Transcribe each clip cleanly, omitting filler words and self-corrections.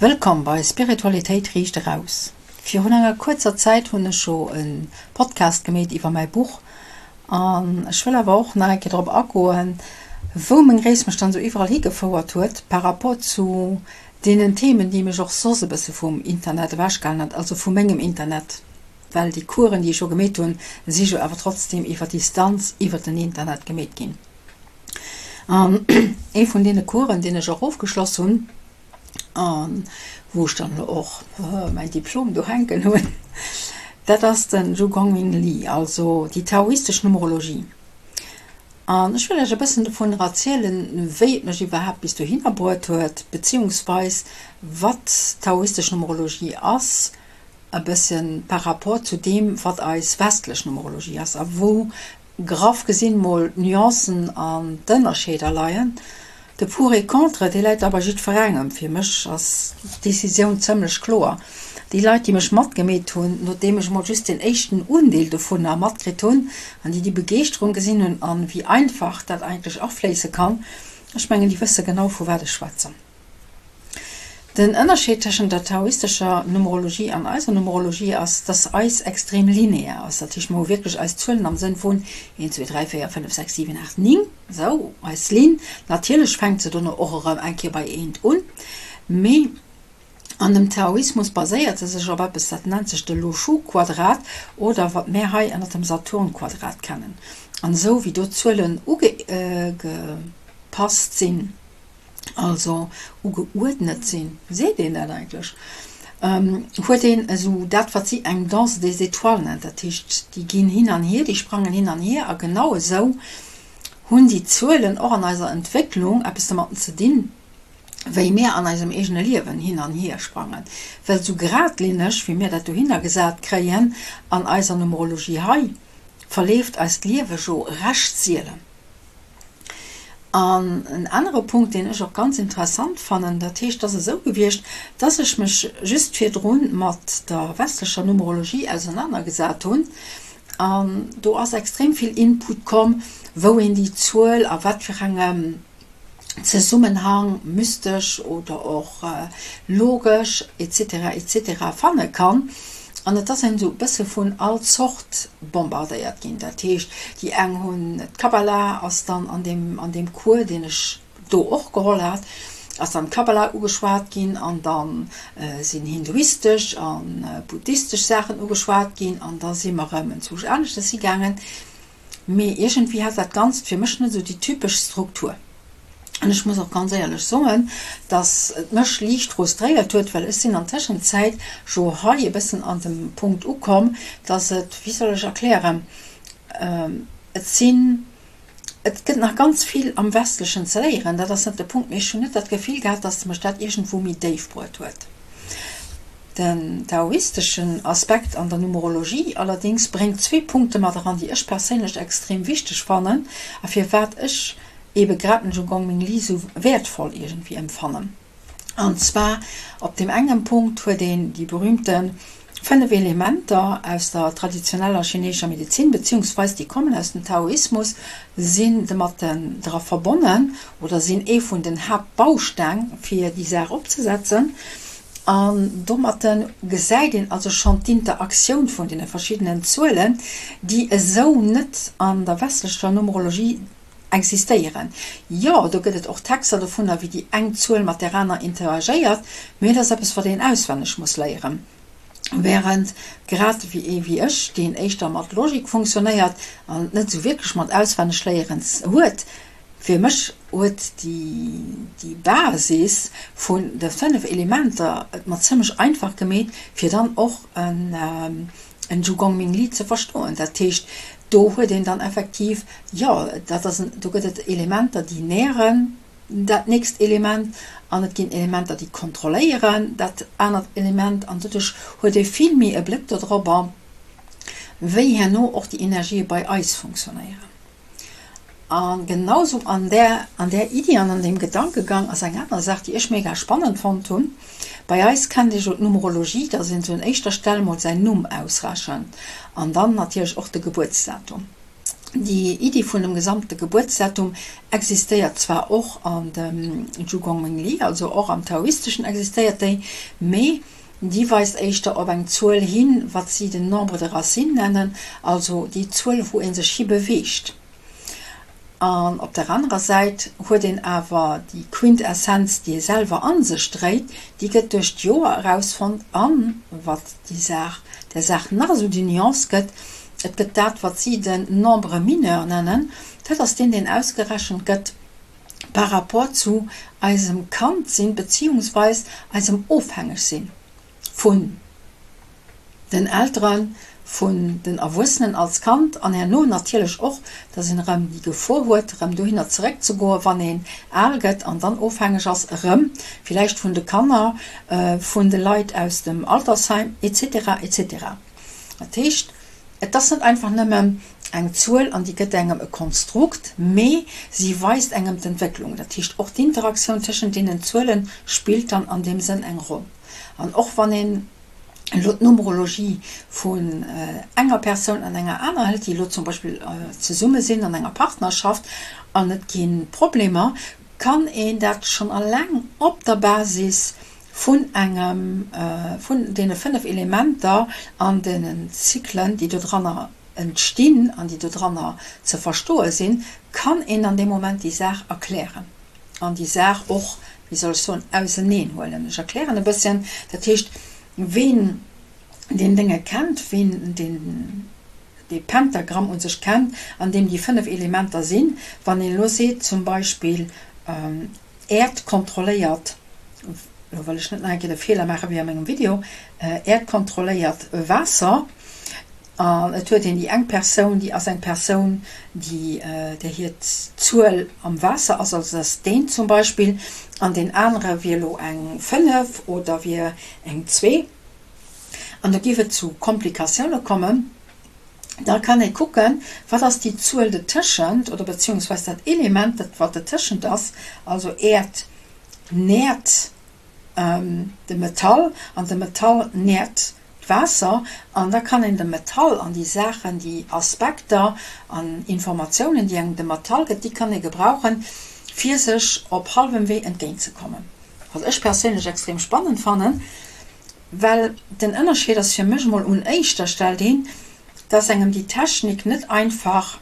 Wëllkomm bei Spiritualitéit riicht eraus. Virun enger kuerzer Zäit hunn ech jo e Podcast gemeet iwwer mäi Buch an ech wëll awer och nach eng Kéier drop agoen, wou meng Rees mech dann esou iwwerall higefouert huet par rapport zu deenen Themen, déi mech och soss e bësse vum Internet ewechgehalen hat, also vu mengem Internet, well déi Coursen, déi ech jo gemeet hunn, si jo awer trotzdem iwwer Distanz iwwer den Internet gemeet ginn. An ee vun deene Coursen, deen ech och ofgeschloss hunn, a wou ech dann elo och mäin Diplom do hänken hunn, dat ass den Zhu Gongming Li, also déi taoistesch Numerologie. An ech wëll Iech e bëssen dovunner erzielen, wéi et mech iwwerhaapt bis dohinner bruet huet, beziehungsweis wat taoistesch Numerologie ass, e bësse par rapport zu deem, wat eis westlech Numerologie ass a wou Graff gesinn mol d'Nuancen an d'Ënnerscheeder leien. De Pour et Contre, dee läit da bei jiddwerengem. Fir mech ass d'Decisioun zëmlech kloer. Déi Leit, déi mech matgemeet hunn, nodeem ech mol just den éischten Undeel dovunner matkritt hunn, an déi déi Begeeschterung gesinn hunn an wéi einfach dat eigentlech afléisse kann, ech mengen, déi wësse genau vu wat ech schwätzen. Den Ënnerscheed tëschent der taoistescher Numerologie an eiser Numerologie ass, dass eis extrem linear ass. Dat heescht, mer hu wierklech eis Zuelen am Sënn vun 1, 2, 3, 4, 5, 6, 7, 8, 9, esou eis Linn. Natierlech fänkt se dono och erëm eng Kéier bei eent un, mee an dem Taoismus baséiert se sech op eppes, dat nennt sech de Lo-Shu-Quadrat oder wat mär hei ënner dem Saturn-Quadrat kennen. An esou wéi do d'Zuelen ugepasst sinn, also ugeuerdnet sinn, seet een dat eigentlech, huet een esou dat, wat si eng Danse des étoiles nennt, dat heescht, déi ginn hin an hier, déi sprangen hin an hier a genau esou hunn déi Zuelen och an eiser Entwécklung eppes domatten ze dinn, wéi mir an eisem eegene Liewen hin an hier sprangen, well esou gradlinneg, wéi mir dat dohinner gesat kréien an eiser Numerologie hei, verleeft eist Liewe jo recht sielen. An en anere Punkt, deen ech och ganz interessant fannen, dat heescht, et ass esou gewiescht, dass ech mech just virdru mat der westlecher Numerologie ausernanergesat hunn, an do ass extrem vill Input komm, wou een déi Zuel a wat fir engem Zesummenhang, mystesch oder och logesch etc. Etc. Fanne kann. An et ass een esou e bësse vun all Zort bombardéiert ginn. Dat heescht, déi eng hunn, d'Kabbala ass dann an deem, an deem Cours, deen ech do och geholl hat, ass dann d'Kabbala ugeschwat ginn an da sinn hinduistesch a buddhistesch Saachen ugeschwat ginn an da si mer erëm enzwousch aneschtes higaangen. Mee iergendwéi hat dat Ganzt fir mech net esou déi typesch Struktur. An ech muss och ganz éierlech soen, dass et mech liicht frustréiert huet, well ech sinn an Tëschenzäit jo hei e bëssen an dem Punkt ukomm, dass et, wéi soll ech erklären, et sinn, et gëtt nach ganz vill am Westlechen ze léieren, dat ass net de Punkt, mee ech hunn net dat Gefill gehat, dass mech dat iergendwou méi déif bruet huet. Den taoisteschen Aspekt an der Numerologie allerdéngs bréngt zwee Punkte mat eran, déi ech perséinlech extrem wichteg fannen a firwat ech ebe grad den Zhou Gongming Li sou wäertvoll iergendwéi empfannen. An zwar op deem engem Punkt huet een déi berühmte 5 Elementer aus der traditioneller chineescher Medezin, beziehungsweis déi kommen aus dem Taoismus, sinn domat dra verbonnen oder sinn ee vun den Haaptbausteng fir déi Saach opzesetzen. An domatten gesäit een also schonn d'Interaktioun vun deene verschiddenen Zuelen, déi esou net an der westlecher Numerologie existéieren. Jo, do gëtt et och Texter dovunner, wéi déi eng Zuel mat där aner interagéiert, mee et ass eppes, wat een auswenneg muss léieren. Während grad wéi ee wéi ech, deen éischter mat Logik funktionéiert an et net esou wierklech mat auswenneg léieren huet, Fir mech huet déi Basis vun de 5 Elementer et mer zimlech einfach gemeet, fir dann och en Zhu Gongming Li ze verstoen. Dat heescht, do huet een dann effektiv, jo, dat ass en, do gëtt et Elementer, déi nähren dat nächst Element an et ginn Elementer, déi kontrolléieren dat anert Element an doduerch huet ee vill méi e Bléck dodrobber, wéi herno och déi Energië bei eis funktionéieren. A genau sou an där, an där Iddi an an deem Gedankegang ass eng aner Saach, déi ech mega spannend fonnt hunn. Bei eis kennt ee jo d'Numerologie, dass een sou un éischter Stell mol säin Numm ausrechent an dann natierlech och de Gebuertsdatum. Déi Iddi vun dem gesamte Gebuertsdatum existéiert zwar och an dem Zhugong Mingli, also och am Taoisteschen existéiert déi, mee déi weist éischter op eng Zuel hin, wat si den Nombre de racine nennen, also déi Zuel wou ee sech hi beweegt. An op der anerer Säit huet een awer déi Quintessenz, déi ee selwer a sech dréit, déi gëtt duerch d'Joer erausfonnt an, wat déi Saach der Saach nach esou déi Nuance gëtt, et gëtt dat, wat si den Nombre mineur nennen, dat ass deen, deen ausgerechent gëtt par rapport zu eisem Kandsinn beziehungsweis eisem Ofhängegsinn vun den Elteren, vun den Erwuessenen als Kand an herno natierlech och, dass een erëm déi Gefor huet, erëm dohinner zeréckzegoen, wann een al gëtt an dann ofhängeg ass erëm villäicht vun de Kanner, vun de Leit aus dem Altersheim etc. Etc. Dat heescht, et ass net einfach nëmmen eng Zuel an déi gëtt engem e Konstrukt, mee si weist engem d'Entwécklung. Dat heescht, och d'Interaktioun tëschent deenen Zuele spillt dann an deem Sënn eng Roll. An och wann een elo d'Numerologie vun enger Persoun an enger aner hëlt, déi elo zum Beispill zesumme sinn an enger Partnerschaft an et gi Problemer, kann een dat schonn alleng op der Basis vun engem vun deene 5 Elementer an deenen Zyklen, déi dodranner entstinn an déi dodranner ze verstoe sinn, kann een an deem Moment déi Saach erklären an déi Saach och, wéi soll ech soen, auseneen huelen. Ech erklären e bësschen, dat heescht, ween deen Dénge kennt, ween deen dee Pentagramm u sech kennt, an deem déi 5 Elementer sinn, wann een elo seet zum Beispill, Äerd kontrolléiert, elo wëll ech net nach eng Kéier de Feeler maache wéi a mengem Video, Äerd kontrolléiert Waasser, An et huet een déi eng Persoun, déi ass eng Persoun, déi, där hir Zuel am Waasser ass, also dat ass deen zum Beispill, an deen anere wier elo eng 5 oder wier eng 2, an do géif et zu Komplikatioune kommen, da kann ee kucken, wat ass déi Zuel detëschent oder beziehungsweis dat Element, dat wat detëschent ass, also Äerd nährt de Metall an de Metall nährt d'Waasser an da kann een de Metall an déi Saachen, déi Aspekter an Informatiounen, déi engem de Metall gëtt, déi kann ee gebrauchen, fir sech op hallwem Wee entgéintzekommen. Wat ech perséinlech extrem spannend fannen, well den Ënnerscheed ass fir mech emol un éischter Stell deen, dass engem déi Technik net einfach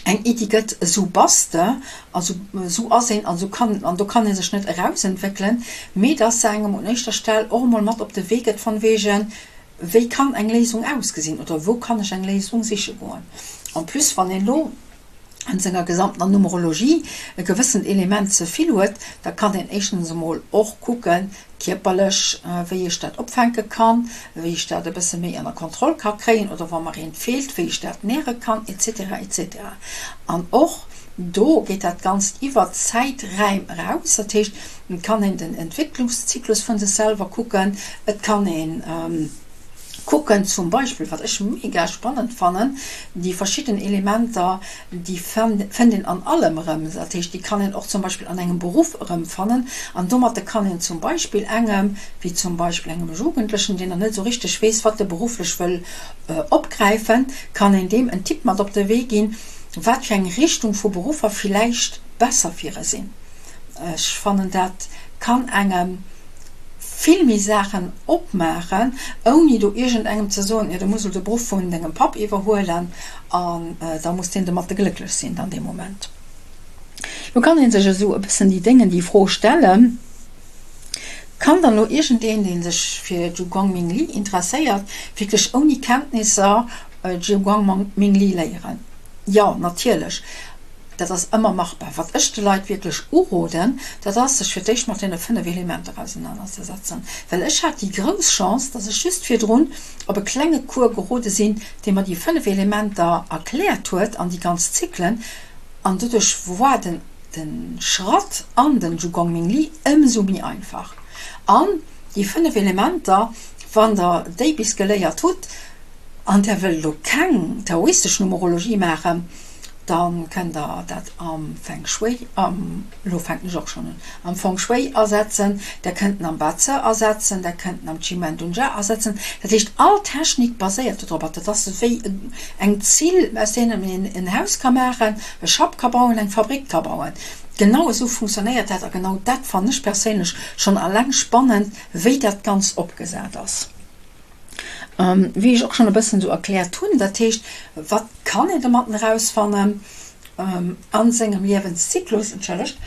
eng Iddi gëtt, esou bass de, also esou ass een an esou kann an do kann ee sech net erausentwéckelen, mee dass se engem un éischter Stell och emol mat op de Wee gëtt von wegen, wéi kann eng Léisung ausgesinn oder wou kann ech eng Léisung siche goen. En plus, wann een elo an senger gesamter Numerologie e gewëssent Element ze vill huet, da kann een éischtens emol och kucken, kierperlech, wéi ech dat opfänke kann, wéi ech dat e bësse méi ënner Kontroll ka kréien oder wa mer eent feelt, wéi ech dat nähre kann, etc. Etc. An och do geet dat Ganzt iwwer d'Zäiträim eraus. Dat heescht, et kann een den Entwécklungszyklus vun sech selwer kucken, et kann een kucken, zum Beispill, wat ech mega spannend fannen, déi verschidden Elementer, déi fënnt een an allem erëm. Dat heescht, déi kann een och zum Beispill an engem Beruff erëmfannen. An domatter kann een zum Beispill engem, wéi zum Beispill engem Jugendlechen, deen nach net esou richteg weess, wat e berufflech wëll opgräifen, kann een deem en Tipp mat op de Wee ginn, wat fir eng Richtung vu Beruffer villäicht besser fir e sinn. Ech fannen, dat kann engem vill méi Saachen opmaachen, ouni do iergendengem ze soen, jo, du muss elo de Beruff vun dengem Papp iwwerhuelen an da muss deen domatte glécklech sinn dann dee Moment. Lo kann ee sech esou e bëssen déi Déngen, déi Fro stellen, Kann dann elo iergendeen, dee sech fir Zhugong Ming Li interesséiert, wierklech ouni Kenntnisser Zhugong Ming Li léieren? Jo, natierlech. Dat ass ëmmer machbar. Wat ech de Leit wierklech uroden, dat ass, sech fir d'éischt mat deene 5 Elementer ausenanerzesetzen. Well ech hat déi grouss Chance, dass ech just virdrun op e klenge Cours gerode sinn, dee mer déi 5 Elementer erkläert huet an déi ganz Zyklen. An doduerch war den de Schratt an den Zhugong Ming Li ëmsou méi einfach. An déi 5 Elementer, wann der déi bis geléiert hutt an der wëllt elo keng taoistesch Numerologie maachen, Da kënnt der dat am Feng Shui, am, elo fänken ech och schonn un, am Feng Shui asetzen, der kënnt en am Ba Zi asetzen, der kënnt en am Qi Men Dun Jia asetzen. Dat heescht, all Technik baséiert dodrop. Dat ass wéi eng Zill, aus deenen een en Haus ka maachen, e Schapp ka bauen, eng Fabrik ka bauen. Genau esou funktionéiert dat a genau dat fannen ech perséinlech schonn alleng spannend, wéi dat Ganzt opgesat ass. Wéi ech och schonn e bëssen esou erkläert hunn, dat heescht, wat kann een domatten erausfannen a sengem Liewenszyklus, entschëllegt,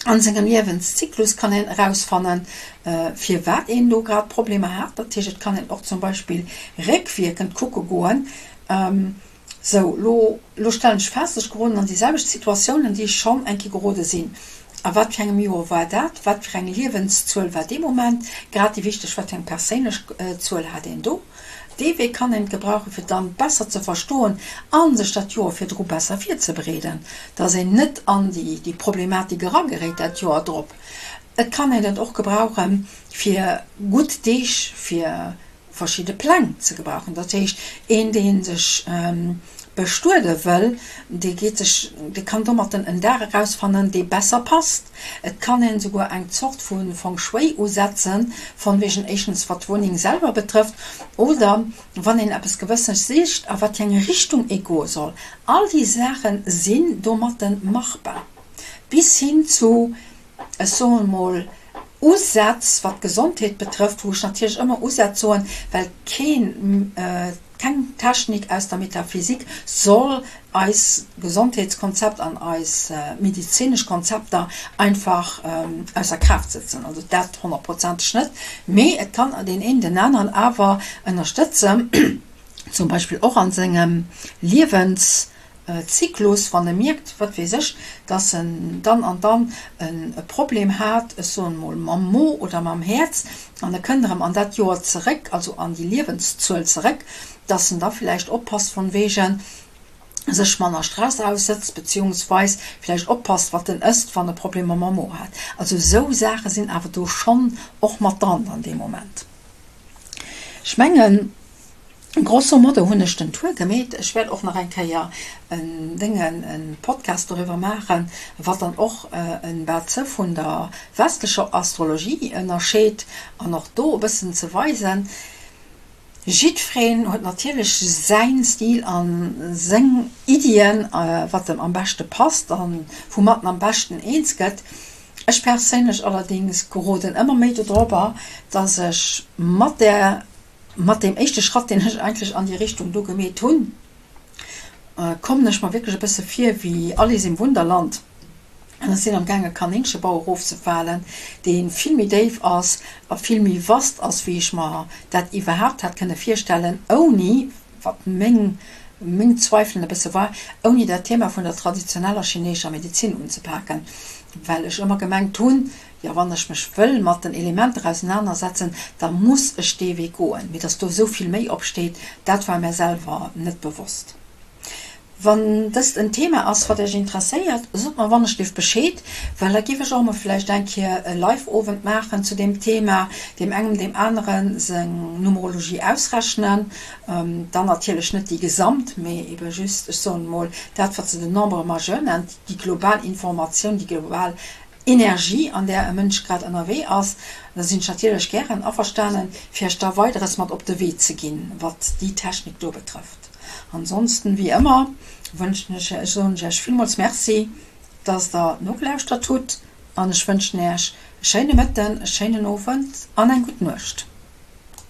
a sengem Liewenszyklus kann een erausfannen, firwat een do grad Problemer hat. Dat heescht, et kann een och zum Beispill réckwierkend kucke goen, Sou, lo, lo stellen ech fest, ech geroden an déi selwecht Situatioun, an déi ech schonn eng Kéier gerode sinn. A wat fir engem Joer war dat? Wat fir eng Liewenszuel war dee Moment grad déi wichteg? Wat fir eng perséinlech Zuel hat een do? Dee Wee kann een gebrauchen, fir dann besser ze verstoen a sech dat Joer virdru besser virzebereeden, dass een net an déi, déi Problematik erageréit dat Joer drop. Et kann een et och gebrauchen, fir gutt Deeg fir verschidde Pläng ze gebrauchen. Dat heescht, een dee sech bestuede wëll, dee geet sech, dee kann domatten en Dag erausfannen, dee besser passt. Et kann een esouguer eng Zort vu Feng Shui usetzen, von wegen éischtens wat d'Wunneng selwer betrëfft oder wann een eppes Gewëssenes sicht a wat fir eng Richtung ee goe soll. All déi Saache sinn domatten machbar, bis hin zu ech soen emol, Usätz, wat d'Gesondheet betrëfft, wou ech natierlech ëmmer Usätz soen, well keen, keng Technik aus der Metaphysik soll eis Gesondheetskonzept an eis medezinesch Konzepter einfach ausser Kraaft setzen. Also dat honnertprozenteg net, mee et kann deen een den aneren awer ënnerstëtzen, zum Beispill och a sengem Liewens Zyklus, wann e mierkt, wat weess ech, dass en dann an dann e Problem hat, ech soen emol mam Mo oder mam Häerz, an e kënnt erëm an dat Joer zeréck, also an déi Liewenszuel zeréck, dass en da villäicht oppasst von wegen sech manner Stress aussëtzt, beziehungsweis villäicht oppasst, wat en ësst, wann e Problemer mam Mo hat. Also esou Saache sinn awer do schonn och mat dran an deem Moment. Ech mengen. Grosso modo hunn ech den Tour gemeet. Ech wäert och nach eng Kéier en Déngen, en Podcast doriwwer maachen, wat dann och en Baze vun der westlecher Astrologie ënnerscheet an och do e bëssen ze weisen. Jiddfereen huet natierlech säin Stil a seng Iddien, wat em am beschte passt a woumat en am beschten eens gëtt. Ech perséinlech allerdéngs geroden ëmmer méi dodropper, dass ech mat där Mat deem éischte Schratt, deen ech eigentlech an déi Richtung do gemeet hunn, kommen ech mer wierklech e bësse vir wéi Alice im Wunderland. An ech sinn am gaang e Kanéngchebau erofzefalen, dee vill méi déif ass a vill méi vast ass, wéi ech mer dat iwwerhaapt hat kënne virstellen, ouni, wat meng meng Zweifelen e bësse war, ouni dat Thema vun der traditioneller chineescher Medezin unzepaken, well ech ëmmer gemengt hunn, Jo, wann ech mech wëll mat den Elementer ausenanersetzen, da muss ech dee Wee goen. Mee dass do esou vill méi opsteet, dat war mär selwer net bewosst. Wann dëst en Thema ass, wat Iech interesséiert, sot mer wannechgelift Bescheed, well da giff ech och emol vläicht eng Kéier e Live-Owend maachen zu deem Thema, deem engem deem anere seng Numerologie ausrechnen. Dann natierlech net déi gesamt, mee ebe just, ech soen emol, dat wat se den Nombre majeur nennt, déi global Informatioun, déi global Energie, an där e Mënsch grad ënnerwee ass, da sinn ech natierlech gären averstanen, fir Iech da Weideres mat op de Wee ze ginn, wat déi Technik do betrëfft. Ansonsten, wéi ëmmer, wënschen ech, soen ech Iech villmools Merci, dass Der nogelauschtert hutt an ech wënschen Iech e schéine Mëtten, e schéinen Owend an eng gutt Nuecht.